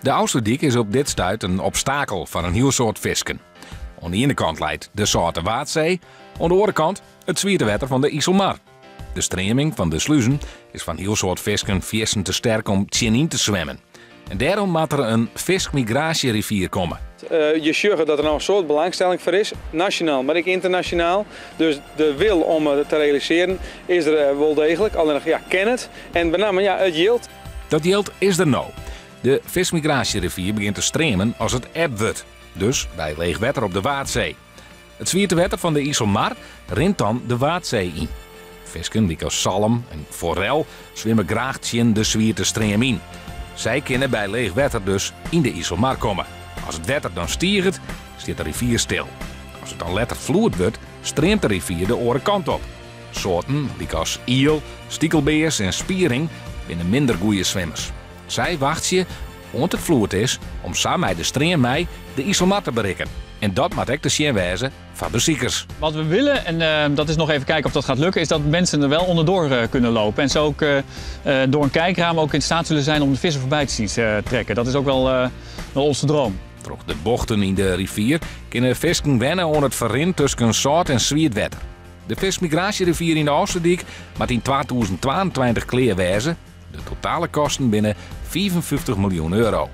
De Ofslútdyk is op dit stuit in obstakel foar in hiel soad fisken. Oan de iene kant leit de sâlte Waadsee, oan de oare kant it swiete wetter fan de Iselmar. De streaming fan de sluzen is foar in hiel soad fisken fierstente sterk om tsjinyn te swimmen. En dêrom moat der in fiskmigraasjerivier komme. Je sjogge dat der no in soad belangstelling foar is, nasjonaal mar ek ynternasjonaal. Dus de wil om it te realisearjen is der wol deeglik, allinnich ja, kin it en benammen ja, it jild. Dat jild is der no. De fiskmigraasjerivier begjint te streamen as it eb wurdt, dus by leech wetter op de Waadsee. It swiete wetter fan de Iselmar rint dan de Waadsee yn. Fisken lykas salm en forel swimme graach tsjin de swiete stream yn. Sy kinne by leech wetter dus yn de Iselmar komme. As it wetter dan stiget, stiet de rivier stil. As it dan letter floed wurdt, streamt de rivier de oare kant op. Soarten lykas iel, stikelbears en spiering binne minder goede swimmers. Sy wachtsje oant it floed is om sa mei de stream mei de Iselmar te berikken. En dat moat ek te sjen wêze foar besikers. Wat we willen, en dat is nog even kijken of dat gaat lukken, is dat mensen er wel onderdoor kunnen lopen. En zo ook door een kijkraam ook in staat zullen zijn om de vissen voorbij te zien trekken. Dat is ook wel onze droom. Troch de bochten yn de rivier kinne fisken wenne oan it ferrin tusken sâlt en swiet wetter. De fiskmigraasjerivier yn de Ofslútdyk moat yn 2022 klear wêze. De totale kosten binne 55 miljoen euro.